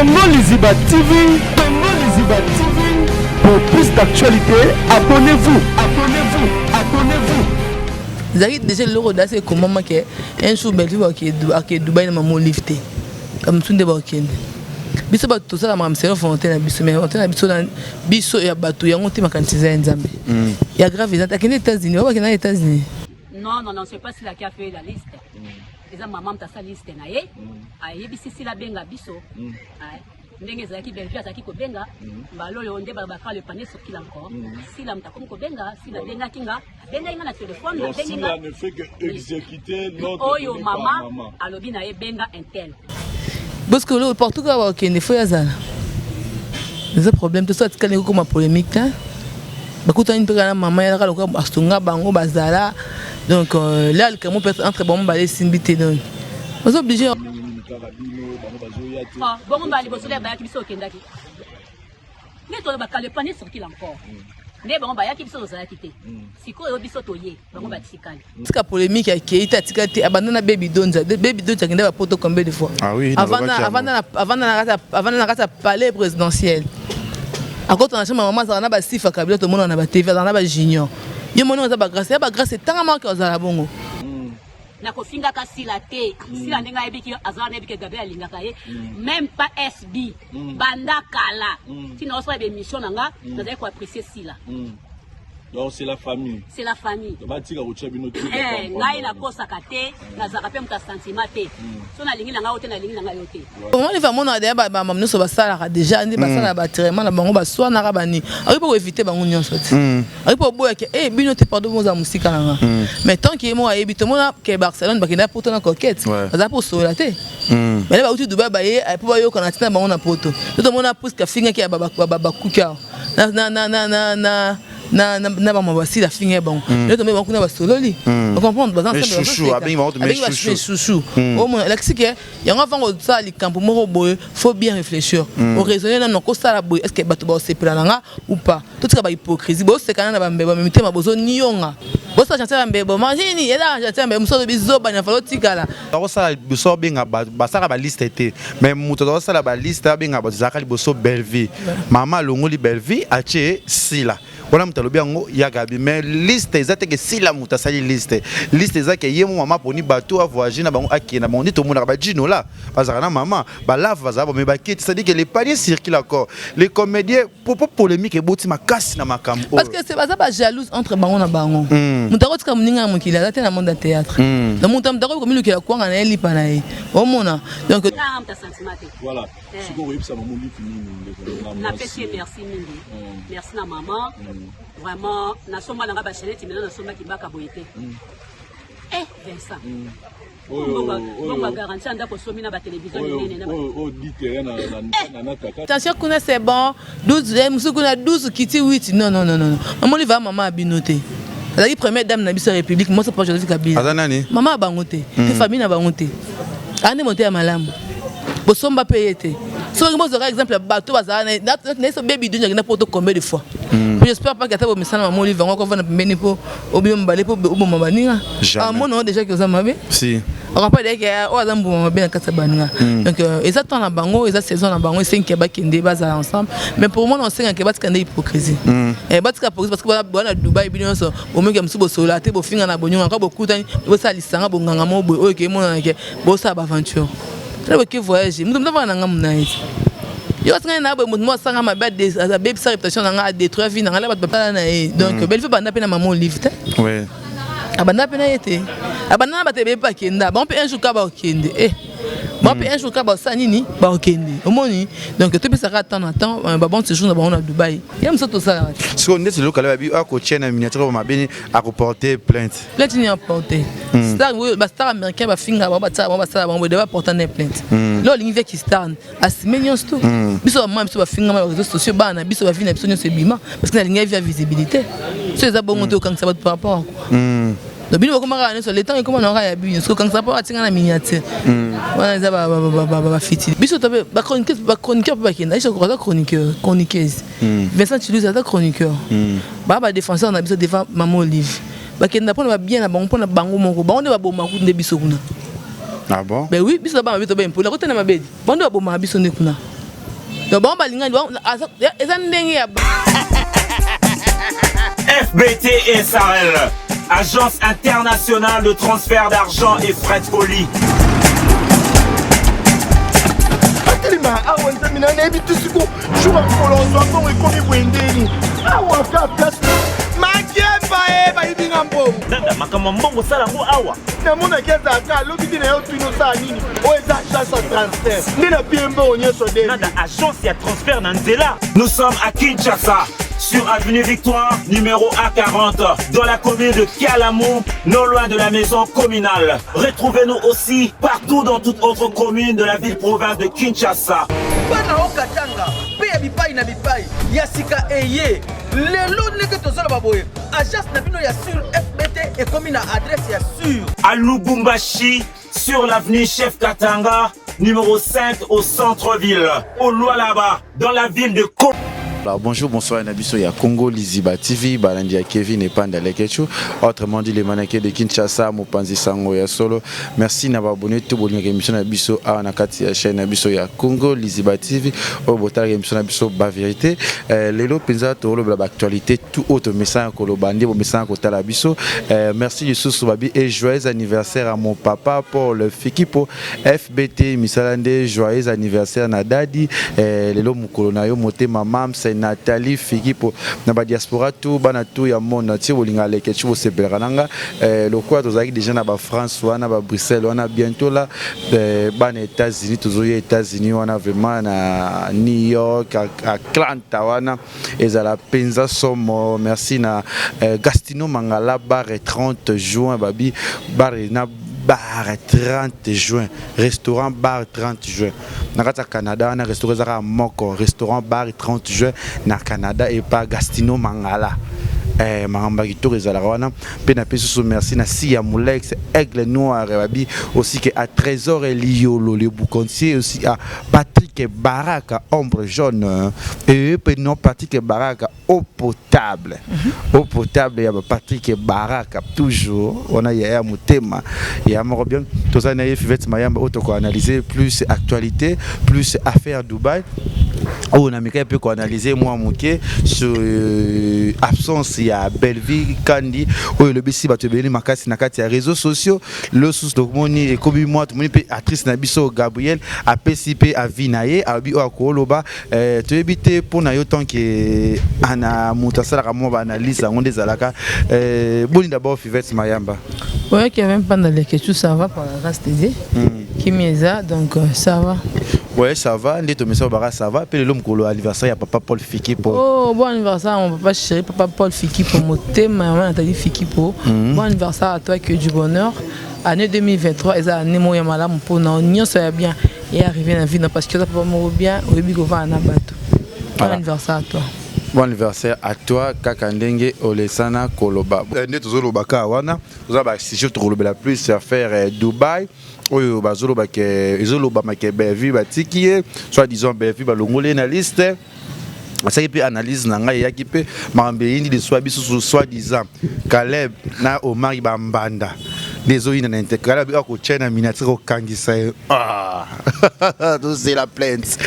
Congo Liziba TV, Congo Liziba TV. Pour plus d'actualités, abonnez-vous, abonnez-vous, abonnez-vous. Ezalaki déjà eloko dasi ekomama ke un jour Bellevue ake Dubai na mama Olive te, bamosusu nde bakokende. Biso bato tosala makambo selon volonté na biso, mais volonté na biso na biso ya bato yango te, makanisi eza ya Nzambe. Ya grave eza te. Akende États-Unis, bakende na États-Unis. Non, non, non, c'est pas Sila qui a fait la liste. Eza mama moto asala liste na ye. Ayebisi Sila abenga biso. Ah, ndenge ezalaki, Bellevue azalaki kobenga mbala oyo nde balobaka le panier circule encore. Sila moto akomi kobenga. Sila abengaki nga, abengaki nga na telefone. Donc abengi nga Sila ne fait que exécuter l'ordre oyo donné par mama maman. Alobi na ye benga un tel. Parce que le partout kaka bakokende, faut yazala, eza problème te. So atikali ekokoma polémique te. Bakutani mpe kaka na mama yalaka lokola asunga bango bazala. Donc là likambo mpe entre bango mibale esimbi te, donc baza obligé. Ndenge nini kaka bino bango bazoya te? Ah, bongo mbala liboso nde bayaki, biso okendaki nde tolobaka le panier circule encore. Nde bango bayaki, biso tozalaki te. Sikoyo biso toye, bango batikali. Tika polémique. Akei te, atika te. Abanda na Baby Donza. Baby Donza akenda bapoto combien de fois? Ah oui, avanda nalobaki yango. Avanda na kati ya palais présidentiel, akota na chambre, mama azala na basifa kabila. Tomona na baTV azala na bajunior. Yo moni aza bagrâce ya bagrâce etanga maka azala bongo. Nakofingaka Sila te. Sila ndenge ayebiki azala, nayebi ke Gabriel alingaka ye, même pas SB. Banda kala ntina osala baémission na nga, nazali koapprécier Sila. Donc c'est la famille. C'est la famille. Batika kotia bino te. Eh, ngai nakosaka te, nazalaka mpe moto ya sentiment te. So nalingi na ngai yo te, nalingi na ngai yo te. Omoni va mona deya bamama nyonso basalaka déjà nde basalaka batraitement na bango, baswanaka bani. Akoki mpo koéviter bango nyonso te, akoki mpo oboyake e bino te, pardon, bozala mosika na nga. Mais tant que ye moko ayebi, tomona ke Barcelone bakenda Poto na Coquette, baza mpo solola te. Mais bauti Dubai, baye mpo bayokana ntina bango na Poto to tomona puisque afingaki ya bakuki awa na bama basila, afingi ya bango. Lelo tomoni bango kuna basololi, ocomprendre, baza Mais chouchou, abengi bango to ensemble. mais chouchou. Chouchou, omona elakisi ke yango avant kosala likambo moko boye, faut bien réfléchir, oraisonner nano. Kosala boye, est ce que bato baosepela na nga ou pas? Totika bahypocrisie. Bosekana na bambebo, me mitema bozonionga. Bosala chantier ya mbebo mangini, eza chantier ya mbebo mosusu bizobana falo otikala. Bakosala liboso abenga bato, basalaka baliste te, mais moto azakosala baliste, abenga bato, ezalaka liboso Bellevue. Mama alongoli Bellevue, atie Sila. Wana moto alobi yango ya Gabi, mais liste eza te ke Sila moto asali liste. Liste eza ke ye mo mama aponi bato avoyage na bango, akende na bango. Nde tomonaka bajino la bazalaka na mama balave, bazala bame baketi. C'est-à-dire que les paniers circulent encore, les comédiens popo polémique eboti makasi na makambo parce oyo. Que c'est baza bajalouse entre bango na bango. Moto akotika moninga ya mokili aza te na monde ya théâtre. Donc moto akoki komilukela kwanga na ye, lipa na ye, omona donc. Nga moto ya sentiment te. Voilà. Sikoyo koyebisa mama Olive nini, ndeko na nga napesi ye mwasi? Merci mingi, merci na mama. Vraiment nasomba na nga bachaînette maintenant, nasombaki baka boye te. Eh Vincent, Oyo bongo garantie ya ndako osomi na batélévision minene na oyo di terrain na nataka. Attention kuna, c'est bon, 12 mosusu kuna 12 kiti 8. Non, non, non, non, mama Olive aza mama ya bino te. Azalaki première dame na biso ya République mwasi pa Joseph Kabila. Aza nani? Mama ya bango te, te famille na bango te. Aa nde moto ya malamu, bosomba mpe ye te. Soki bozwaka exemple ya bato bazala na yeso Bebi Dunja akenda Poto combien de fois? J'espère pas que ata bomesana mama Olive yango akovanda pembeni mpo obino mibale mpo oboma baninga. Jamais. Amona o déjà ke oza mabe. Si. Akampa deke oyo aza mbuma mabe na kati ya baninga. Donc eza temps na bango, eza saison na bango, esengi ke bakende bazala ensemble. Mais pour moi, na osengaka batika nde hypocrisie. Batika hypocrisie, parce que bana Dubai, bino nyonso bomoki ya mosusu, bosolola te, bofinga na bonyonga kaka. Bokutani, bosala lisanga, bonganga mo boye oyo ke emonana ke bosala baaventure. Tala, boke voyage, moto moto avanda na ngambu na ye te. Yo atingai na boye, moto moko asanga mabe, abebisa réputation na nga, adétruire vie na nga, la bato batala na ye. Donc Bellevue banda mpe na mama Olive te. Abanda mpe na ye te, abanda na bato ebele mpe bakenda. Bango mpe un jour kaka bakokende. Eh, bango mpe un jour kaka basala nini, bakokende, omoni. Donc topesaka temps na temps babon séjour na bango na Dubai. Ye mosusu tosalaka te. Sikoyo ndeti lelo kala babi akotia na miniature mabe, akoporte plainte. Plainte nini aporte? Star oyo, bastar américain bafinga bango, batisaka bango, basala bango boye, baporta na plainte. Lelo olingi veki star asime nyonso to biso, bamama biso bafingama ba réseaux sociaux, bana na biso, bavi na biso nyonso ebima, parce que nalingi vie ya visibilité. So eza bongo te, okangisa bato par rapport à quoi? Donc bino bokomaka nyonso, le temps ekoma na kaka ya bino. Soki okangisa mpo atinga na miniature wana, eza bafiti. Biso to mpe bachroniqueur mpe bakenda. Aisha aza chroniqueur, chroniqueuse. Vincent Chiluzi aza chroniqueur. Baa badéfenseur na biso devant mama Olive, bakenda mpona babien na bango, mpona bango moko. Bango nde babomaka kutu nde biso kuna. Ah bon? Ben oui, biso na bana mabe, toba impoli, akotana mabedi. Bango nde babomaka biso nde kuna. Donc bango balingani, eza ndenge ya FBT SARL, agence internationale de transfert d'argent et frais de colis. Atelema awa, nzambe na nayebi te siko jour ya mokolo ozwa mbongo ekomi boye ndeni awa ka place makiemba e bayibi nga mbongo. Nanda, makambo ya mbongo osala yango awa. Namonaki ezalaka alobi te na yo tuni osala nini, oyo eza agence ya transfert nde na pie mbongo nyonso de. Nanda, agence ya transfert na nzela. Nous sommes à Kinshasa, sur avenue Victoire, numéro A40, dans la commune de Kalamu, non loin de la maison communale. Retrouvez-nous aussi partout dans toute autre commune de la ville-province de Kinshasa. Bana okatanga mpe ya bipai na bipai ya sika eye lelo ndenge tozoloba boye, agence na bino ya sur FBT ekomi na adresse ya sur. À Lubumbashi, sur l'avenue Chef Katanga, numéro 5 au centre-ville. Au Lualaba, dans la ville de Ko. Alors bonjour, bonsoir, na biso ya Congo Liziba TV, balandi ya Kevin et Panda Lekechu, autrement dit les mannequins de Kinshasa, mopanzi sango ya solo. Merci na ba abonné tout bolinga émission na biso a na kati ya chaîne na biso ya Congo Liziba TV, o botala émission na biso ba vérité. Lelo penza to lo ba actualité tout autre message ko lo bandi bo message ko tala biso. Merci lisusu babi et joyeux anniversaire à mon papa Paul Fikipo FBT Misalande, joyeux anniversaire na dadi lelo mukolo na yo motema mam c'est Nathalie Fikipo na ba diaspora tout bana tout ya monde entier bolinga leke tu bosepelaka nanga lokola tozalaki déjà na ba France wana, ba Bruxelles wana, bientôt là bana États-Unis, tozoya États-Unis wana vraiment na New York, Atlanta wana ezala penza somo. Merci na Gastino Mangala bar 30 juin, babi bar na bar 30 juin, restaurant bar 30 juin na kati ya Canada na restaurant ezaka moko, restaurant bar 30 juin na Canada et pas Gastino Mangala. Makambo ya kitoko ezalaka wana mpe napesi susu merci na si ya Molex Aigle Noir, babi aussi que à Trésor Eliolo le boucantier, aussi à Patrick Baraka Ombre Jaune et puis non Patrick Baraka eau potable, eau potable ya Patrick Baraka toujours wana ya motema ya moko bien. Toza na ye Fivette Mayamba oyo tokoanalyser plus actualité, plus affaire Dubaï oyo na meka mpe koanalyser mwa moke sur absence ya Bellevue Kandi oyo elobisi bato ebele makasi na kati ya réseaux sociaux. Losusu tomoni ekomi mwa tomoni mpe actrice na biso Gabriel apesi mpe avis na ye, alobi oyo akoloba. Toyebi te mpo na yo tant que ana moto asalaka mwa baanalyse yango nde ezalaka boni. D'abord Fivette Mayamba. Ouais, Kevin Panda tout ça va par la grâce de Dieu. Kimeza, donc ça va. Ouais, ça va. Nde tomesa bara ça va. Pe lelo mokolo anniversaire ya papa Paul Fikipo. Oh, bon anniversaire à mon papa chéri, papa Paul Fikipo, motema maman Nathalie Fikipo. Bon anniversaire à toi, que du bonheur. Année 2023, eza année moya malamu mpona nyonso ya bien et arrivé na vie parce que papa moko bien oyebi kovanda na bato. Bon anniversaire à toi. Bon anniversaire à toi kaka ndenge olesana koloba. Nde tozoloba kaka wana, toza basujet tokolobela plus affaire Dubai oyo bazoloba ke ezolobama ke Bellevue batiki ye, soit disant Bellevue balongoli ye na liste. Asalaki mpe analyse na ngai, eyaki mpe makambo eyindi de soi biso, soit disant Caleb na Omari bambanda nde ezoyinda na inter. Caleb akotia na miniature kokangisa ye, tozela plainte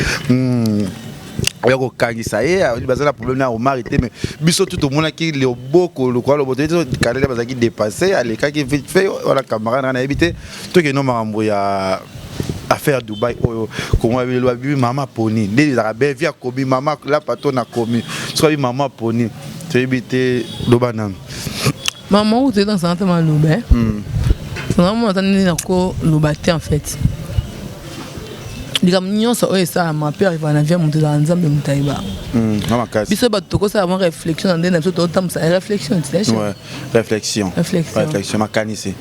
ya kokangisa ye, baza na problème na Omari te. Mais biso tu tomonaki loboko lokola loboto Caleb bazalaki dépassé, alekaki vite fait wana camarade na nayebi te. Tokende makambo ya affaire Dubai oyo kongo lelo babibi mama poni nde ezalaka Bellevue akomi mama lapa to nakomi soki abi mama poni, toyebi te, loba nanu. Mama oyo toyeba nsanga te maloba sanga ata ndenge nakoloba te. En fait likambo nyonso oyo esalama mpe arriva na vie ya moto ezala Nzambe moto ayeba. Biso bato tokosala mwa réflexion na ndenge na biso, totambwisa réflexion. Réflexion. Réflexion. Makanisi.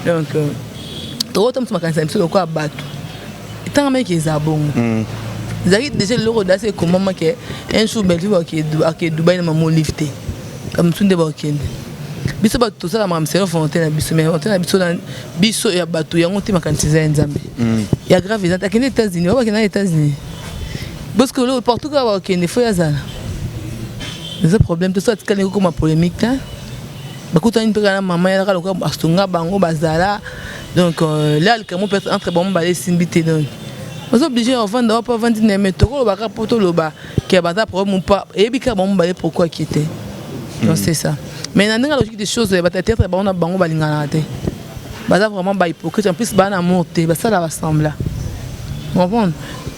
Donc tokotambwisa makanisi na biso lokola bato etanga meki eza bongo. Ezalaki déjà eloko dasi ekomama ke un jour Bellevue ake Dubai na mama Olive te, bamosusu nde bakokende. Biso bato tosala makambo selon volonté na biso, mais volonté na biso na biso ya bato yango te, makanisi eza ya Nzambe. Ya grave eza te akende États-Unis, bao bakende na États-Unis parce que lelo partout kaka bakokende fo yazala eza problème te. So atikali ekokoma polémique te, bakutani mpe kaka na mama yalaka lokola asunga bango bazala. Donc là likambo peut entre bango mibale esimbi te, donc Baza obligé ya kovanda wapi avandi na ye, mais tokoloba kaka mpo toloba ke baza problème ou pas, eyebi kaka bango mibale pourquoi akie te. Donc c'est ça. Mais na ndenge ya logique des choses, bato ya théâtre bango na bango balinganaka te, baza vraiment bahypocrite. En plus baa na amour te, basala basembla comprendre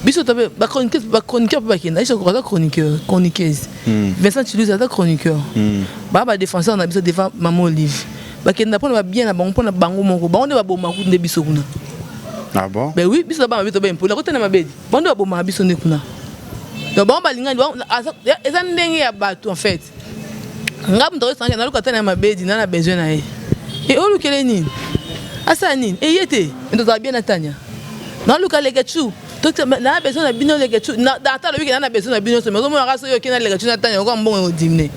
biso to mpe bachroniqueur, bachroniqueur mpe bakenda. Aisha aza chroniqueur, chroniqueuse. Vincent Chiluzi aza chroniqueur. Baa badéfenseur na biso devant Mama Olive, bakenda mpona babien na bango, mpona bango moko. Bango nde babomaka kutu nde biso kuna. Ah bon? Ben oui, biso bana mabe, toba impoli akotana mabedi. Bango nde babomaka biso nde kuna. Donc bango balingani, eza ndenge ya bato. En fait, nga moto akosanga naluka tana ya mabedi na besoin na ye e olukele nini, asala nini eye te. Tozala bien na Tania, naluka Lekechu na besoin na bino. Lekechu ata alobi ke na besoin na bino nyonso, mais ozomonaka soki okei na Lekechu na Tania, okoka mbongo ekodimine,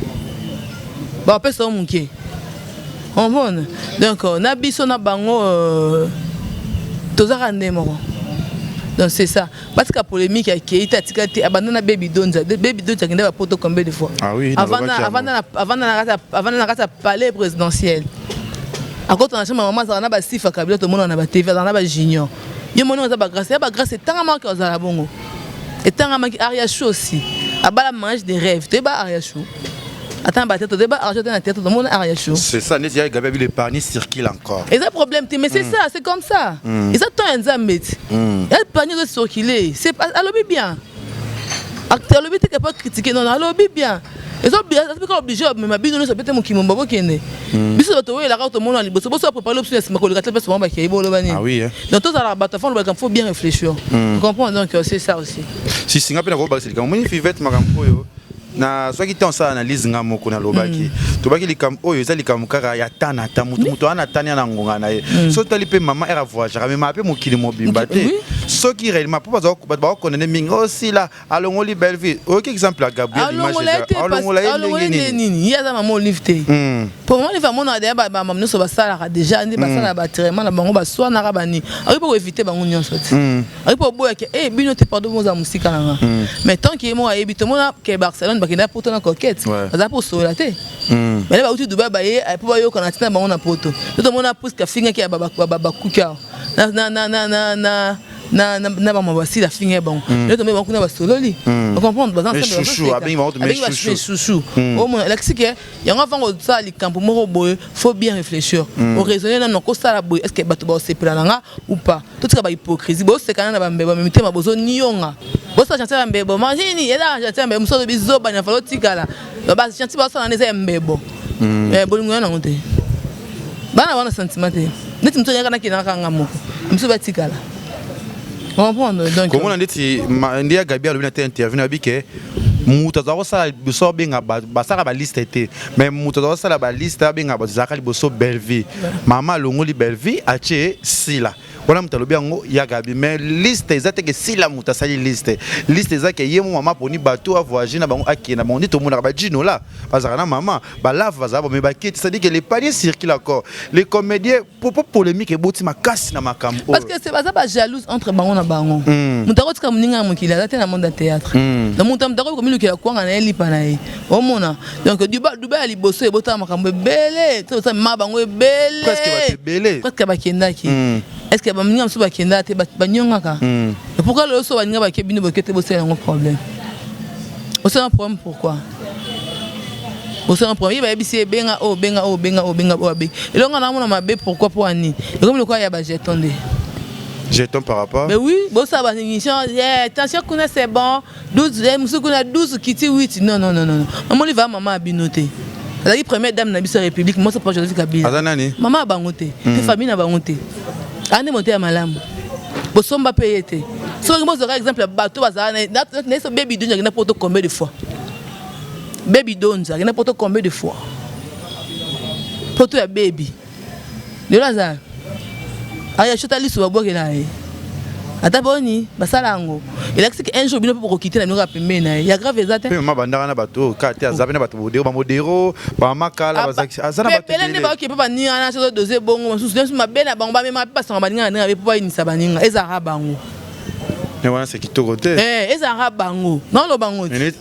bapesa yo moke, comprendre. Donc na biso na bango tozaka nde moko. Donc c'est ça, batika polémique. Akei te, atika te, abanda na Baby Donza. Baby Donza akende bapoto combien de fois? Ah oui, Avanda na kati ya palais présidentiel, akota na chambre mama, azala na basifa Kabila, tomona na batv, azala na bajunior. Yo moni aza bagrâce ya bagrâce, etangamaki azala bongo, etangamaki. Ariachou aussi abala mariage de rêve, toyeba Ariachou ata na bathéâtre, toyeba Ariachou ata na théâtre, tomona Ariachou. C'est ça, neti ya Gabi, le panier circule encore. Eza problème te, mais c'est ça, c'est comme ça. Eza temps ya Nzambe ti ya panier ezocircule. Alobi bien, alobi te ke pas critiquer. Non, alobi bien, ezobika obligé omema bino nyonso pete mokili momba bokende. Biso bato oyelaka, tomona liboso boso bapréparé biso na nsima koleka te, mpe bango bakei, boloba nini? Donc tozalaka bato afin olobaka, faut bien réfléchir, comprendre. Donc c'est ça aussi. Si singa mpe nakobakisa likambo, moni Fivete, makambo oyo nazwaki te, osala analyse nga moko, nalobaki, tobaki likambo oyo eza likambo kaka ya ta na ta motu, moto wana atani na ngonga na ye. Soki otali mpe mama ere avoyageaka, memaka mpe mokili mobimba te. Soki réellement mpo bato bakokondane mingi, osila alongoli Belleville, oyoki exemple ya Gabriel, alongola ye ndenge nini? Ye aza Mama Olive te. Po Mama Olive amonaka deya bamama nyonso basalaka déjà nde basalaka batraitement na bango, baswanaka bani, akoki mpo koéviter bango nyonso te, akoki mpo oboyaki e bino te, pardon, bozala mosika na nga. Mais tant que ye moko ayebi, tomona ke Barcelone bakenda Poto na Coquette, baza mpo solola te. Mais bauti Dubai, baye mpo bayokana ntina bango na Poto to tomona puisque afingaki ya bakuki awa na bama basila, afinga bango, lelo tomoni bango kuna basololi, ocomprendre, baza ensemble, chouchou. Omona elakisi ke yango avant kosala likambo moko boye, faut bien réfléchir, oraisonner nano kosala boye, est ce que bato baosepela na nga ou pas? Totika bahypocrisie, bosekana na bambebo, mitema bozonionga, bosala chantier ya mbebo machini, eza chantier ya mbebo. Mosusu bizoba na falo otikala bachantier basala wana eza ya mbebo. Bolingo ya nango te, bana wana sentiment te, neti mosu oyaka nakendaka nga moko, mosusu batikala, comprendre. Donc komona ndeti nde ya Gabi alobi na te interview na ke moto azala kosala liboso abenga, basalaka baliste te, mais moto azala kosala baliste, abenga bato, ezalaka liboso Belleville. Mama alongoli Belleville, atie Sila. Wana moto alobi yango ya Gabi, mais liste eza te ke Sila moto asali liste. Liste eza ke ye mo mama aponi bato avoyage na bango, akende na bango. Nde tomonaka bajino la bazalaka na mama, balave bazala bame baketi, c'est-à-dire que les paniers circulent encore. Les comédiens, popo polémique eboti makasi na makambo. Parce que baza bajalouse entre bango na bango. Moto akotika moninga ya mokili aza te na monde ya théâtre. Donc moto akoki komilukela kwanga na ye, lipa na ye, omona. Donc Dubai ya liboso ebotaka makambo ebele, ma bango ebele presque bakendaki. Est ce que baninga mosusu bakendaka te, banyongaka? Pourquoi lelo so baninga bake, bino boke te? Bosala yango problème, osala problème pourquoi? Osala problème, ye bayebisi ebenga oyo, benga oyo, benga oyo, benga oyo, abengi elongo namona mabe. Pourquoi? Mpo ani ekomi lokola ya bajeton nde. Jeton par rapport? Mais oui, bosala baémission, attention kuna, c'est bon, 12 mosusu kuna, 12 kiti 8. Non, non, non, non, mama Olive mama ya bino te, azalaki première dame na biso ya République, mwasi pa Joseph Kabila. Aza nani? Mama ya bango te, te famille na bango te, ande moto ya malamu, bosomba mpe ye te. Soki bozwaka exemple ya bato bazala na yeso, Baby Donzi akenda Poto combien de fois? Baby Donzi akenda Poto combien de fois? Poto ya Baby lelo aza aya shota liso, babwakela ye ata boni basala yango, elakisi ke un jour bino mpe bokokite na bino kaka pembeni na ye. Ya grave eza te. Mpe mama bandaka na bato kaka te, aza mpe na bato modero, bamodero, bamamakala, aza na bato. Ebele nde baoki mpe baninga na sozo dose bongo, mosusu nyonso mabe na bango, bamema mpe basanga baninga na ndenge mabe mpo bayinisa baninga, ezalaka bango. Mais wana c'est kitoko te. Ezalaka bango, naoloba bango te,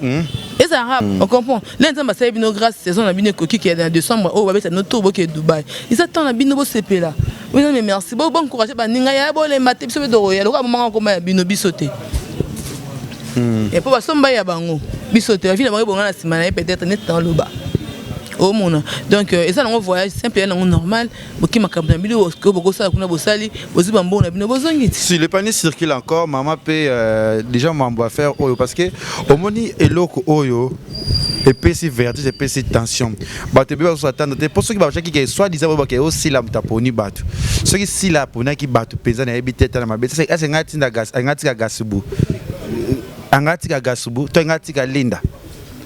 ezalaka, ocomprend. Le Nzambe asali bino grâce, saison na bino ekoki ke na décembre oyo babeta bino tour, boke Dubai, eza temps na bino, bosepela. Oui, mais merci. Bon, bon courage baninga ya bolemba te biso mpe tokoya lokola bomanga koma ya bino biso te. Et po basomba ya bango biso te bavie na bango ebonga na nsima na ye peut-être neti naloba omona. Donc eza nango voyage simple, ya nango normal. Boki makambo na bino oyo bokosala kuna, bosali, bozwi bambongo na bino, bozongi ti. Si le panier circule encore, maman pe déjà mambo à faire oyo, parce que omoni eloko oyo epesi vertige, epesi tension. Bato ebele bazosatanda te mpo soki batiaki ke soit disant boyebaka osila moto aponi bato. Soki sila aponaki bato mpenza, nayebi te tala mabe ese ngai atinda anga tika Gasubu, anga tika Gasubu to anga tika Linda.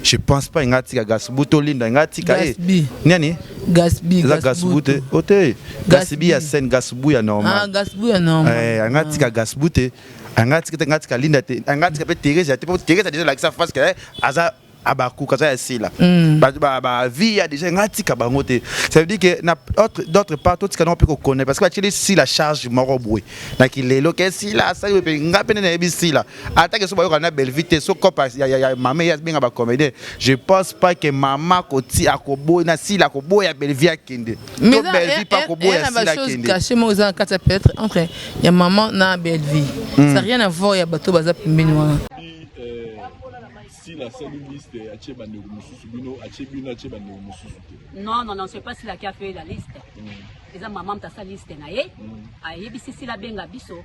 Je pense pas nga tika Gasubu to Linda, nga tika ye. Gasbi. Nani? Gasbi. Eza Gasubu te, o te Gasibi ya scène, Gasubu ya normal. Ah, Gasbu ya normal. Eh, anga tika Gasubu te, anga tika te, anga tika Linda te, anga tika mpe Therese te, po Therese déjà lakisa face ke aza abakuka, aza ya sila. Ba vie ya déjà nga tika bango te. Ça veut dire que na autre d'autre part, totika nango mpe kokone, parce que batieli sila charge moko boye na kilelo ke sila asali mpe nga mpe nde nayebi sila ata ke so bayoka na Bellevue te, so copa ya mama ye abenga bacomédien. Je pense pas que mama koti akoboya na sila, akoboya Bellevue akende to Bellevue mpe akoboya sila akende. Caché moko eza na kati ya peut-être entre ya maman na Bellevue, ça rien à voir ya bato baza pembeni wana. Sila asali liste, atie bandeko mosusu, bino atie bino, atie bandeko mosusu te. Non, non, non, c'est pas Sila qui a fait la liste. Eza mama moto asali liste na ye, ayebisi Sila abenga biso.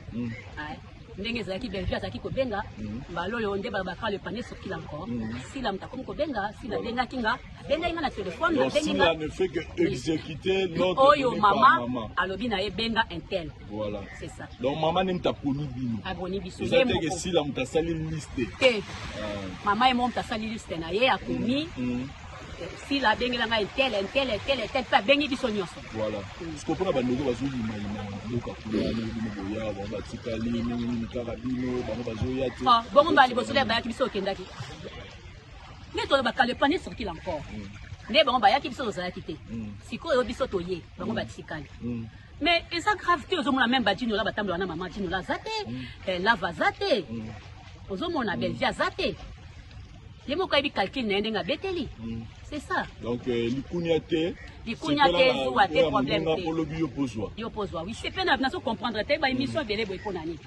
Ndenge ezalaki, Bellevue azalaki kobenga mbala oyo nde balobaka le panier circule encore. Sila moto akomi kobenga, Sila abengaki nga, abengaki nga na telefone. Donc abengi nga Sila ne fait que exécuter l'ordre oyo donné par mama maman. Alobi na ye benga un tel. Voilà. C'est ça. Donc mama nde moto aponi bino. Aboni biso. Eza ye te ke moko. Sila moto asali liste. Te, mama ye moko moto asali liste na ye, akomi. Sila abengela ngai un tel, un tel, un tel, un tel, mpe abengi biso nyonso. Voilà. Siko mpona bandeko bazoyimayima na mboka kuna, ndenge bino boya, bango batikali ndenge nini? Kaka bino, bango bazoya te. Ah, bongo mbala liboso nde bayaki, biso okendaki nde tolobaka le panier circule encore. Nde bango bayaki, biso tozalaki te. Sikoyo biso toye, bango batikali. Mais eza grave te. Ozomona même badinola batambola na mama, Dinola aza te, Lava aza te, ozomona Belvi aza te. Ye moko ayebi calcul na ye ndenge abeteli, c'est ça. Donc likunia te. Likunia te, zuwa te, problème te. Olobi yo pozwa. Yo pozwa, oui. C'est pe nazo comprendre te baémission ebele boye mpo na nini.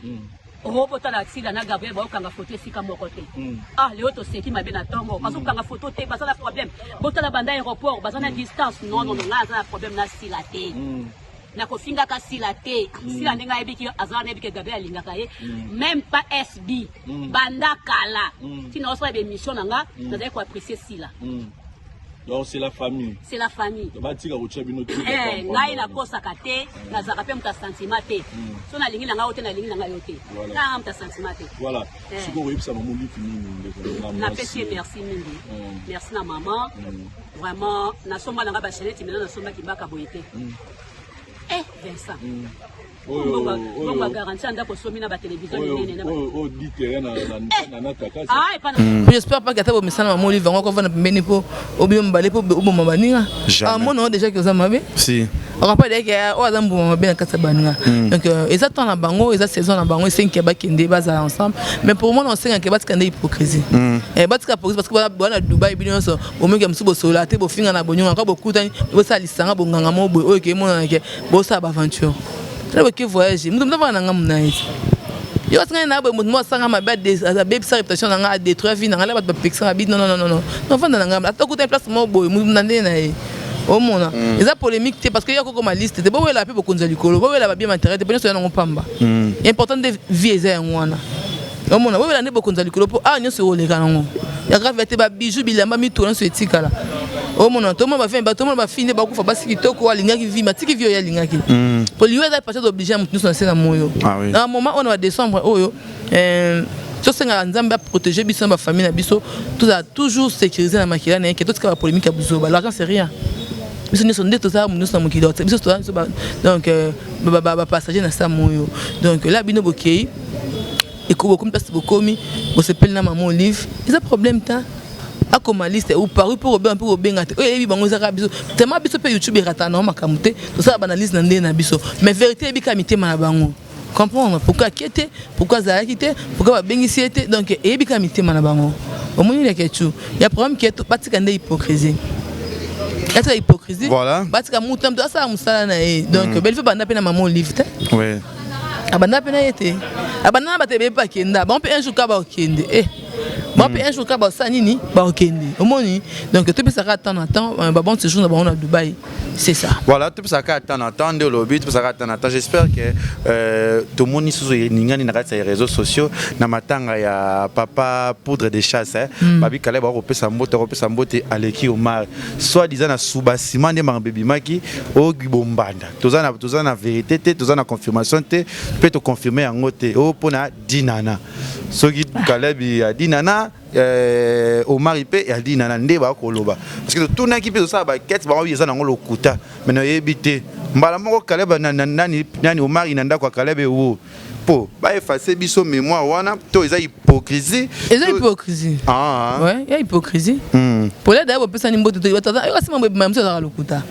Obotala Sila na Gabriel baokanga foto esika moko te. Ah, leo toseki mabe na ntongo, bazokanga foto te, baza na problème. Botala banda aéroport, baza na distance. Non, non, non, ngai aza na problème na Sila te, nakofingaka Sila te. Sila ndenge ayebiki aza wana, ayebiki Gabriel alingaka ye, même pas SB banda kala ntina osala baémission na nga, nazali koapprécier Sila. Donc c'est la famille. C'est la famille. Batika kotia bino te. Eh, ngai nakosaka te, nazalaka mpe moto ya sentiment te. So nalingi na ngai yo te, nalingi na ngai yo te. Kaka moto ya sentiment te. Voilà. Sikoyo koyebisa mama Olive nini, ndeko na nga? Napesi ye merci mingi, merci na mama. Vraiment nasomba na ngai bachaînette mena, nasombaki baka boye te. Eh Vincent, bongo ya garantie ya ndako osomi na batelevizio minene na oyo di terrain na Natakasi. Ah, epa na J'espère pas que ata bomesana, mama Olive yango akovanda pembeni mpo obino mibale mpo oboma baninga. Jamais. Amona o déjà ke oza mabe. Si. Akapa deke oyo aza mbuma mabe na kati ya baninga. Donc eza temps na bango, eza saison na bango, esengi bakende bazala ensemble. Mais pour moi, na osengaka batika nde hypocrisie. Batika hypocrisie, parce que bana Dubai bino nyonso bomoki mosusu bosolola te, bofinga na bonyonga kaka, bokutani bosala lisanga bonganga mo boye oyo ke emonana ke bosala baaventure. Tala, boke voyage, moto moto avanda na ngambu na ye te. Yo asingai na boye, moto moko asanga mabe, abebisa réputation na nga, adétruire vie na nga, la bato bapekisanga bi non, non, non, non, navanda na ngambu. Ata okutani place moko boye, moto na ndenge na ye, omona eza polémique te, parce que yo akokoma liste te. Bowela mpe bokonzi ya likolo, bowela babien matériel te, mpo nyonso ya nango pamba. Important nde vie eza yango wana. Omona, bowela nde bokonzi ya likolo, mpo awa nyonso ekoleka nango ya grave te. Babiju, bilamba, mituka, nyonso etikala. Omona, tomona bafin, tomona bafille nde bakufa, basi kitoko alingaki vie, matiki vie oyo alingaki, po liwa eza passage obligé ya moto nyonso na se na moyo. Ah oui. Na moment oyo na badécembre oyo, tosengaka Nzambe aprotéger biso na bafamille na biso, tozala toujours sécurisé na makila na ye, ke totika bapolémique ya buzoba. L'argent, c'est rien. Biso nyonso nde tozala moto nyonso na mokili, biso toza biso donc bapassager na sa moyo. Donc la bino bokei, bokomi place bokomi, bosepeli na mama Olive, eza problème ta. Akoma liste ou paru mpo kobenga mpe kobenga te, oyo eyebi bango ezaka biso tellement. Biso mpe YouTube erataka nango makambo te, tosala baanalyse na ndenge na biso, mais vérité eyebi kaka mitema na bango. Comprendre pourquoi akie te, pourquoi azalaki te, pourquoi babengisi ye te. Donc eyebi kaka mitema na bango. Omoni, leke tu ya problème ke batika nde hypocrisie. Batika hypocrisie. Voilà. Batika mutu na mutu asala mosala na ye. Donc Bellevue banda mpe na mama Olive te. Oui. Abanda mpe na ye te. Abanda na bato ebele mpe bakenda. Bango mpe un jour kaka bakokende. Eh. Bango mpe un jour kaka basala nini bakokende. Omoni donc topesaka temps na temps ba bon séjour na bango na Dubaï. C'est ça. Voilà, topesaka temps na temps nde olobi topesaka temps na temps. J'espère que tomoni susu eningani na kati ya réseaux sociaux na matanga ya papa poudre de chasse eh. Babi Caleb akopesa mbote akopesa mbote aleki Omar. Soit disant na soubassement nde makambo ebimaki ogi bombanda. Toza na vérité te, toza na confirmation te, mpe toconfirme yango te. O mpona Dinana. Soki Caleb ya Dinana Omar mpe ya Dinana nde bakoloba. Parce que totunaki mpe tosala baquête bango eza nango lokuta. Mais nayebi te. Mbala moko Caleb na nani nani Omar na ndako ya Caleb wo. Po baeffacer biso mémoire wana to eza hypocrisie. Eza hypocrisie. Ah. Ouais, ya hypocrisie. Pole d'ailleurs bopesani mbote te bato ayoka mambo ebima mosusu ezalaka lokuta.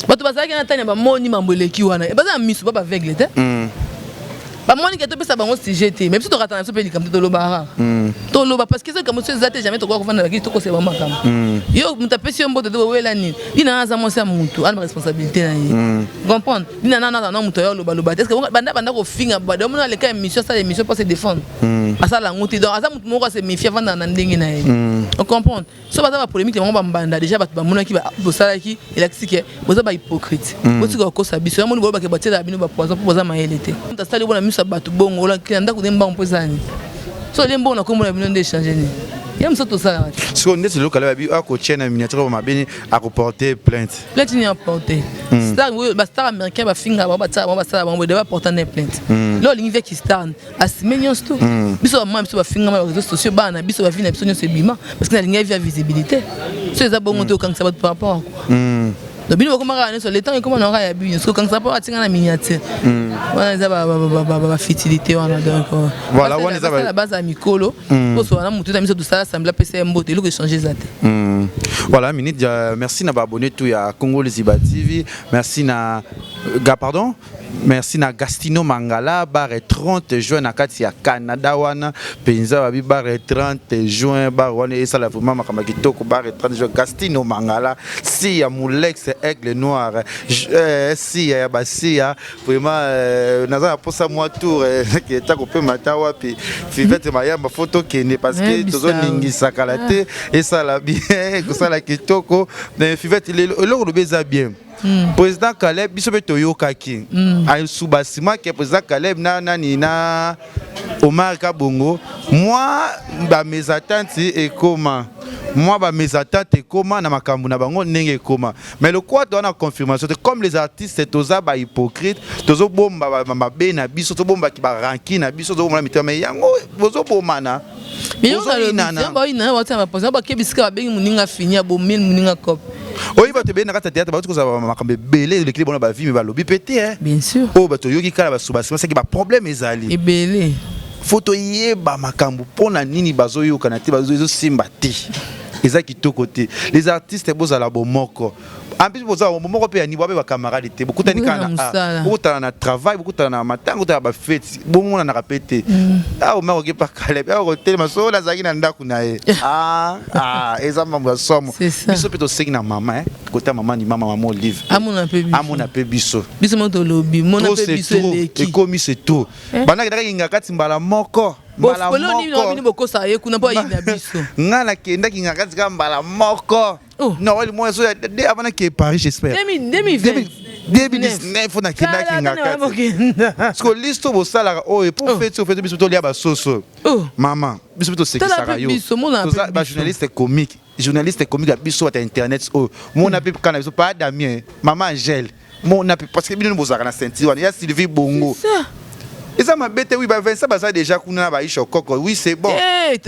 Bato bazalaki na tani bamoni mambo eleki wana. Baza na miso ba baveugle te. Bamoni ke topesa bango sujet te, mais biso tokata na biso mpe likambo te toloba kaka. Toloba parce que eza likambo so eza te jamais tokoka kofanda bakili tokosela bango makambo. Yo moto apesi yo mbote te bowela nini? Dina na aza mwasi ya motu, ana responsabilité na ye. Comprendre? Dina na aza na moto ayo alobaloba te. Est-ce que banda banda kofinga bada omona aleka émission asala émission mpo se défendre. Asala yango te. Donc aza motu moko ase méfie avandaka na ndenge na ye. Ocomprendre? So baza bapolémique bango bambanda déjà bato bamonaki bosalaki elakisi ke boza bahypocrite, botika kokosa biso. Yamoni bolobake batielaka bino bapoison mpo boza mayele te. Moto asali bona miso ya bato bongo olakila ndako nde mbango mpo eza nini? So olie mbongo na kombo na bino nde échange nini? Ye moso tosalaka te. Sikoyo ndeti lelo Caleb abi akotia na miniature oyo mabeni akoporte plainte. Plainte nini aporte? Star oyo bastar américain bafingaka bango, batiaka bango, basala bango boye, baporta na plainte. Lelo olingi veki star asime nyonso to biso bamama biso bafingama na réseaux sociaux, bana na biso bavi na biso nyonso ebima parce que nalingi vie ya visibilité. So eza bongo te, okangisa bato par rapport à quoi? Donc bino bokomaka nyonso le temps ekoma na kaka ya bino soki okangisa mpo atinga na miniature wana eza bafutilité wana. Donc Voilà, wana eza baza mikolo poso wana motu na biso tosala assemblée apesa ye mbote, eloko échange eza te. Voilà, minute. Merci na baabonné tout ya Congo Liziba TV. Merci na ga pardon. Merci na Gastino Mangala bar 30 juin na kati ya Canada wana penza babi bar 30 juin bar wana esala vraiment makambo ya kitoko bar 30 juin Gastino Mangala si ya Mulex Aigle Noir si ya basia vraiment naza na posa mwa tour eta kopema ta wapi Fivete Mayamba fo tokende parce que tozoningisa kala te esala bien kosala kitoko. Mais Fivete, lelo eloko lobi eza bien. Président Caleb biso mpe toyokaki asubasima ke président Caleb na nani na Omar Kabongo mwa bamésentente ekoma mwa bamésentente ekoma na makambo na bango ndenge ekoma, mais lokola toza na confirmation te, comme les artistes toza bahypocrite, tozobomba mabe na biso, tobombaki baranki na biso, tozobomba mitema, mais yango bozobomana. Bozoyinana. Bakebisika babengi moninga fini abomi moninga cope. Oyo bato ebele na kati ya théâtre bauti kozala makambo ebele elekili bona bavi me balobi mpe te. Bien sûr. Oyo bato oyoki kala basubasima saki baproblème ezali. Ebele. Fo toyeba makambo mpo na nini bazoyokana te, ezosimba te, eza kitoko te. Les artistes bozala bomoko, en plus bozala bomoko mpe ya nibo ape bacamarade te, bokutani kaka na bokutana na travail, bokutana na matanga, bokutana na bafeti, bomonanaka mpe te. Awa omar oke pa Caleb awa kotelema so nazalaki na ndako na ye, eza mambo ya somo. Biso mpe tosengi na mama kota mama ni mama mama Olive amona mpe biso. Amona mpe biso. Biso mo tolobi mona mpe biso eleki. Ekomi c'est trop. Bandakendaka kinga kati mbala moko mbala moko bino bokosaka ye kuna mpo ayina biso. Nga nakendaki nga kati kaka mbala moko. Oh. Non, moi so de avant que Paris, j'espère. 2020. 2019 nakendaki nga kati parce que liste bosalaka oyo po feti ofeti biso tolia basoso. Mama biso mpe tosekisaka yo, bajournaliste comique, journaliste comique ya biso bata internet oyo mona mpe kana biso pa Damien, mama Angèle mona mpe parce que bino bozalaka na ceinture wana ya Sylvie Bongo eza mabe te. Oui, ba Vincent baza déjà kuna na baisha okoko, oui, c'est bon.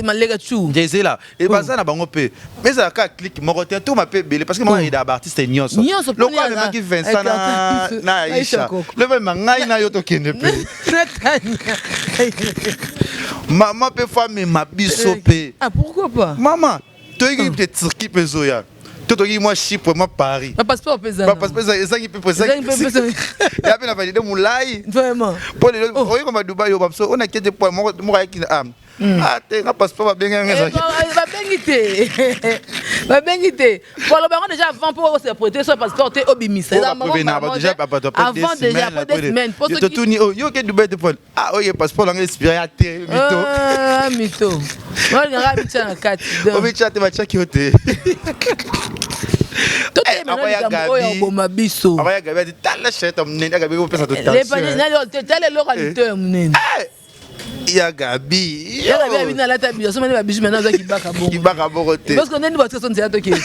Maleka tu. Ezela e baza na bango mpe ezala kaka clique moko te, toma mpe ebele parce que mama aida baartiste nyonso. Lokola amemaki Vincent na Aisha, lobema ngai na yo tokende mpe mama mpe fo amema biso mpe. Ah, pourquoi pas? Mama toyiki mpe Turquie mpe ezoya to toki mwa Chypre, mwa Paris. Bapasseport mpe eza. Bapasseport ezangi mpe ya mpe na valide molai. Vraiment. Mpo lelo oyokoma Dubai oyo babiso oyo nakete po moko ayaki ah te nga passeport babengi yango ezalaki. Babengi te. Babengi te, baloba yango déjà avant mpo ose prêter so passeport te, obimisa. Eza avant déjà, après 2 semaines mpo soki Totuni yo ke Dubai te pone, ah oye, passeport nanga expiré ya te, mito. Ah, mito olingaka mitya na kati. Omitya te, batiaki yo te. Totelema likambo oyo oboma biso. Akoya Gabi ati tala chete monene ya Gabi, opesa to tension. Tala eloko ya lito ya monene. Ya Gabi. Ya Gabi abi nalata biso asomani babijoux, maintenant aza kibaka bongo. Kibaka bongo te. Parce que ndeni batika so nzela, tokende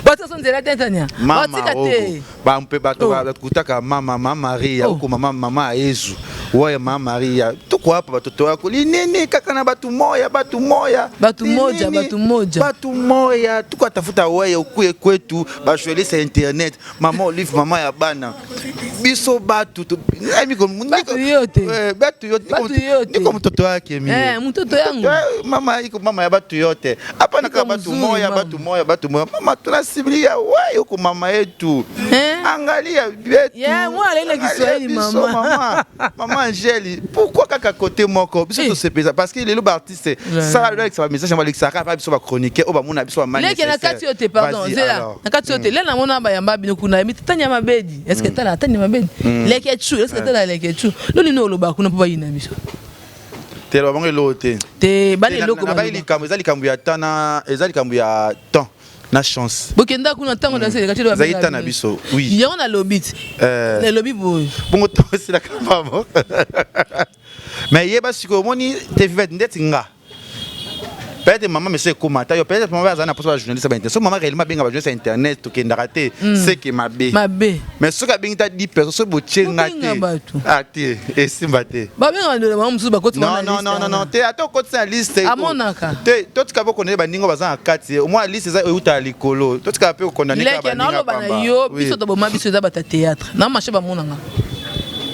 batika so nzela te, ntania batika te. Bampe bato bakutaka mama, mama Maria oko mama, mama ya Yesu waya, mama Maria tuko hapa, batoto yako linene kaka na batu moya, batu moya. Batu moja, batu moja. Batu moya tuko atafuta waya okuye kwetu, bajournaliste ya internet, mama Olive, mama ya bana biso batu. Batu yote. Batu yote. Batu yote. Niko mtoto wake mie. Eh, mtoto yangu. Mama iko mama ya batu yote, hapana kama batu moya, batu moya, batu moya. Mama, tunasibilia wayi huko, mama yetu. Eh? Angalia yetu. Yeah, mwana alele Kiswahili. Biso, mama. Mama, mama Angeli, pourquoi kaka côté moko biso tosepeza? Parce que lelo baartiste sala lelo alekisa bamessage, balekisaka pa biso bachroniqueur oyo bamona biso. Leke na kati yo te, pardon, zela na kati yo te. Le namona bayamba bino kuna yebi tanya mabedi, est ce que tala tanya mabedi leke chu, est ce que tala leke chu loni no oloba kuna mpo bayina biso? Te, bango eloko te. Te, bana eloko. Nabai likambo eza likambo ya temps na eza likambo ya temps na chance. Bokenda kuna ntango naseleka ti. Ezalaki temps na biso, oui. Yango nalobi ti nalobi boye. Bongo ntango esilaka pamo, mais yeba sikoyo omoni te vivete ndeti nga. Peut-être mama mese ekóma ata yo, peut-être mama azali na mposa bajournaliste ba internet. So mama réellement abenga bajournaliste ya internet, tokendaka te, seke mabe. Mabe. Mais soki abengi ta 10 personnes, soki botie nga Bobenga te bato. Ah te, esimba te. Babenga bandolo bango mosusu bakoti. Non, non, non, non, non te, ata okotisa na liste. Amonaka. Te, totika mpe okondane baninga oyo baza na kati. Omwa liste eza eutaka likolo, totika mpe okondane kaka Leke baninga naoloba na pamba. yo, biso toboma biso eza bato ya théâtre na marché, bamonanga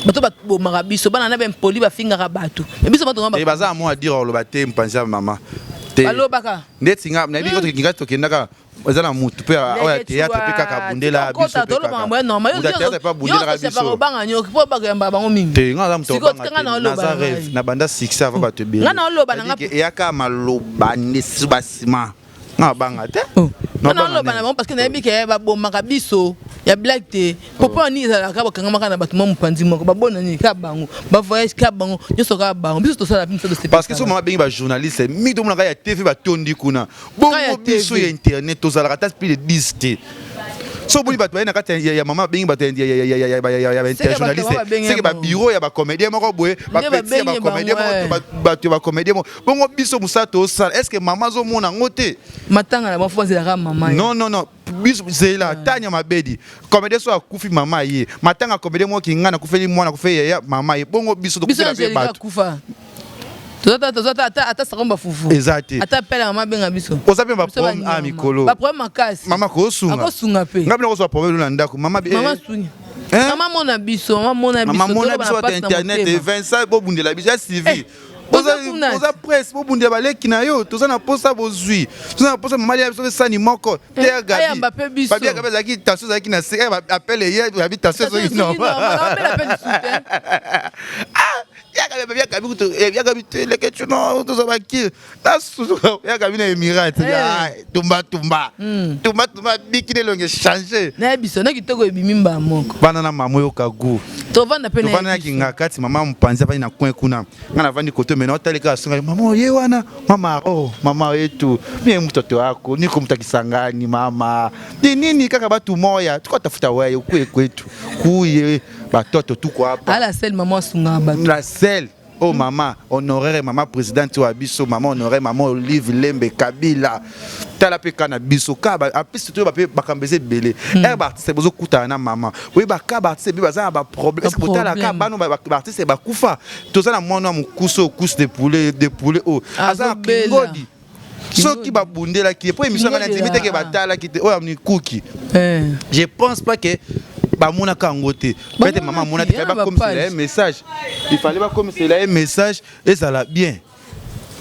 bato babomaka biso, bana na bempoli bafingaka bato, mais biso bato Eh, baza na mot à dire, oloba te mopanzi ya mama te. Balobaka. Ndeti nga nayebi nga tokendaka, eza na mutu mpe oyo ya théâtre mpe kaka abundela biso mpe kaka. Mutu ya théâtre mpe abundelaka biso. Obanga nyoki mpo bakoyamba bango mingi. Te, nga naza moto Sikoyo obanga tika te. nga na oloba Naza na ngai. rêve na banda succès avant bato ebele. Nga na oloba na nga- C'est-à-dire que eyaka maloba nde basima, nga banga te. Nga na oloba na bango parce que nayebi ke babomaka biso ya blague te. Popo nini ezalaka, bakangamaka na bato mwa mopanzi moko, babona nini kaka bango, bavoyage kaka bango, nyonso kaka bango. Biso tosala biso. Parce que so mama abengi bajournaliste mingi, tomonaka ya TV batondi kuna. Kaka ya Bongo biso TV. ya internet tozalaka ata plus de 10 te. So omoni bato baye na kati ya mama, abengi bato ya bato journaliste, babengi seke bango. babureau ya bacomédien moko boye, bapeti ya babengi bacomédien bango, moko, bato ya bacomédien moko. Bongo biso mosala tosala, est ce que mama azomona yango te? Matanga na bango fo bazelaka mama ye. Non, non, non, biso zela tanya mabedi comédien so akufi, mama ye matanga comédien moko kinga nakufeli mwana, akufeli yaya, mama ye. Bongo biso Biso tokufela mpe Angelika bato. akufa, toza ata sakomba fufu. Eza te. Ata pele mama abenga biso. Oza mpe Biso baproblème a banyama. mikolo. Baproblème makasi. Mama kosunga. Akosunga mpe. Nga bino kozwa problème na ndako, mama Mama sungi, mama mona biso, mama mona biso. Mama mona Toloba biso na ata pasi na internet. motema. Vincent, bobundela biso ya Sylvie. Boza kuna. Oza presse, bobundela baleki na yo. Toza na posa bozwi, toza na posa mama lia biso mpe sani moko te ya Gabi. Ayamba mpe biso. Babi ya Gabi azalaki tension, ezalaki na se appel eye Gabi tension ezoki normal. Normal. Ah, ya Gabi, ya Gabi kutu, ya Gabi te leke tuno toza baki nasusu ya Gabi na Émirate. Ah, tumba tumba tumba tumba, biki na elongi change. Nayebi biso na kitoko ebimi mbala moko. Bana na mama oyoka gu. Tovanda mpe. Tovanda na kinga kati, mama mopanzi avandi na coin kuna, nga navandi kote mena otali kaka songa mama oye wana, mama o mama yetu, mie mtoto wako niko mtakisangani. Mama ni nini kaka batu moya tukatafuta weye ukuye kwetu kuye batoto tuko hapa. Ala sel mama asungaka bato. La selle oh mama honoraire, mama présidente wa biso, mama honoraire, mama Olive Lembe Kabila, tala mpe ka na biso ka apesi toyeba mpe bakambo eza ebele. Ere baartiste bozokutana na mama, oyeba ka baartiste ebele baza na baproblème. Est ce botalaka bano baartiste bakufa? Toza na mwana ya mokusu oyo, course de poulet, de poulet oyo aza na Azobela. kingodi, soki babundelaki ye po émission nga nandimi teke batalaki te oyo ya mikuki. Je pense pas que bamonaka yango te. Peut-être mama amona te, Bamonaki, bakomisela ye message, il fallait bakomisela ye message ezala bien.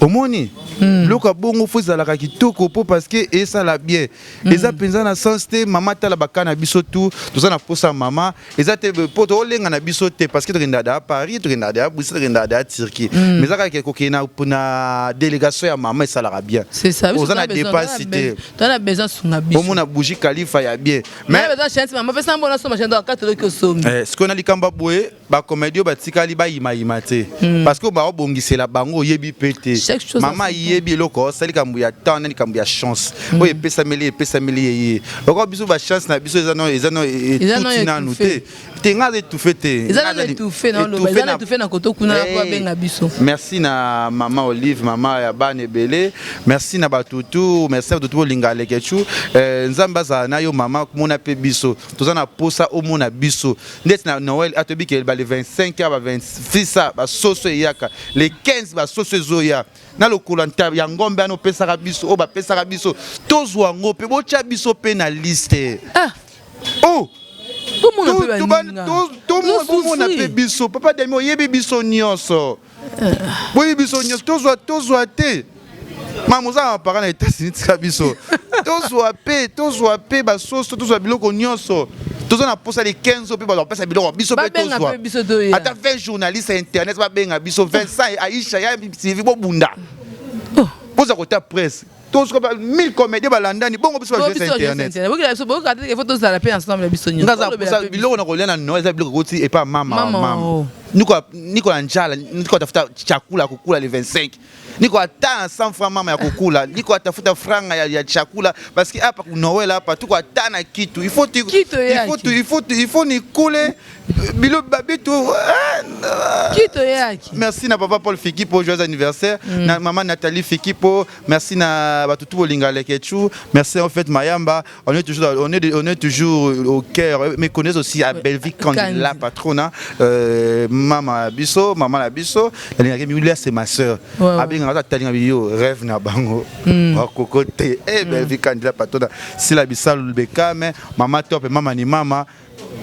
Omoni biloko ya bongo fo ezalaka kitoko mpo parce que esala bien. Eza mpenza na sens te. Mama, tala baka na biso tu, toza na posa ya mama. Eza te mpo tolenga na biso te, parce que tokendaka da Paris, tokendaka da Bruxelles, tokendaka da Turquie, mais eza kaka kokende na délégation ya mama esalaka bien. C'est ça. Oza na dépense te. Toza na besoin sunga biso. Omona bougie Khalifa ya bien, mais besoin chance. Mama, pesa mbona soma chaîne kaka toki osombi. Sikoyo na likambo ya boye, bacomédie oyo batikali bayimayima te, parce que baobongisela bango, oyebi mpe te. Chaque chose mama à son ayebi eloko osali, likambo ya temps na likambo ya chance oyo epesameli ye. Lokola biso bachance na biso eza no Eza no etuti nanu étouffé. te te, nga aza étouffé te. Eza nano étouffé na oloba, eza na étouffé na koto kuna po abenga biso. Merci na mama Olive, mama ya bana ebele. Merci na batutu, merci na batutu bolinga Lekechu. Nzambe azala na yo mama. Mona mpe biso, toza na posa omona biso ndeti na Noël. Atoyebi ke ba le 25 ya ba 26 basoso eyaka, le 15 basoso ezoya na lokolo ya ngombe wana opesaka biso, oyo bapesaka biso, tozwa yango mpe botya biso mpe na liste. Ah. Oh, bomona mpe baninga. Bomona mpe biso. Papa Dami, oyebi biso nyonso, boyebi biso nyonso. Tozwa te. Mama, oza na bapara na États-Unis, tika biso tozwa mpe basoso, tozwa biloko nyonso. Toza na posa le 15 mpe bato bapesa biloko biso mpe. Babenga tozwa mpe biso toya. Ata 20 journaliste ya internet babenga biso, Vincent, Aisha ya Sylvie, bobunda. Oh. Boza kota presse, tozwa 1000 comédien balandani bongo, biso bajournaliste ya internet. Bokela biso, boyoka te, faut tozala mpe ensemble biso nyonso. Nga za posa biloko na kolia na Noël, eza biloko koti epa mama wa Mama, mama. oh. Niko na njala, niko tafuta chakula ya kukula le 25, niko ata na 100 francs mama ya kukula, niko atafuta franga ya chakula, parce que hapa ku Noël hapa tuko ata na kitu. Il faut tu, Kitu il faut tu, il faut nikule bilo babitu, eh. Kito yaki. Merci na papa Paul Fikipo, joyeux anniversaire. Na maman Nathalie Fikipo, merci na batutu bolinga Lekechu, merci en fait Mayamba, on est toujours au cœur, mais connaissent aussi à Belvic quand Kandi. La patronne, hein, maman biso, maman la biso, la c'est ma sœur. Abenga talinga yo rêve na bango. Bakoko te. Eh Belvic Kandi la patronne, Sila Bisalu Bekame, mama top et mama ni mama.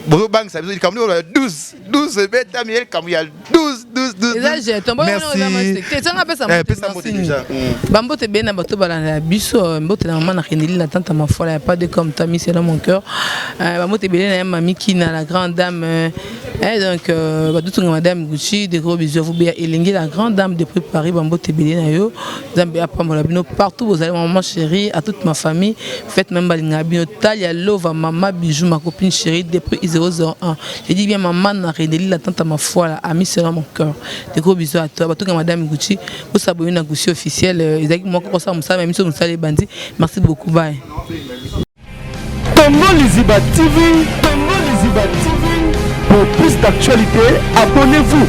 Bozobangisa biso likambo oyo ya 12 12 ebetami ye, likambo ya 12 12 12. Eza jeton. Merci. Te, apesa. Eh, pesa mbote déjà. Bambote ebele na bato balanda ya biso. Mbote na mama na Reneli, la tante Mafola, ya pas de comme toi, c'est dans mon cœur. Bambote ebele na ya mami Kina, la grande dame, eh, donc badutunga madame Gucci, de gros bisous à vous. Béa Elengi, la grande dame depuis Paris, bambote ebele na yo. Nzambe apambola bino partout bozali. Maman chérie, à toute ma famille, faites même balinga bino. Talia Lova, mama Bijou, ma copine chérie depuis 001, je dis bien maman na Reneli, la tante Mafola, amie selon mon cœur, de gros bisous à toi. Batuka madame Gucci, bosaboni na Gucci officiel. Ezalaki moko kosala mosala, mais miso mosala ebandi. Merci beaucoup, bye. Congo Liziba TV, Congo Liziba TV. Pour plus d'actualités, abonnez-vous.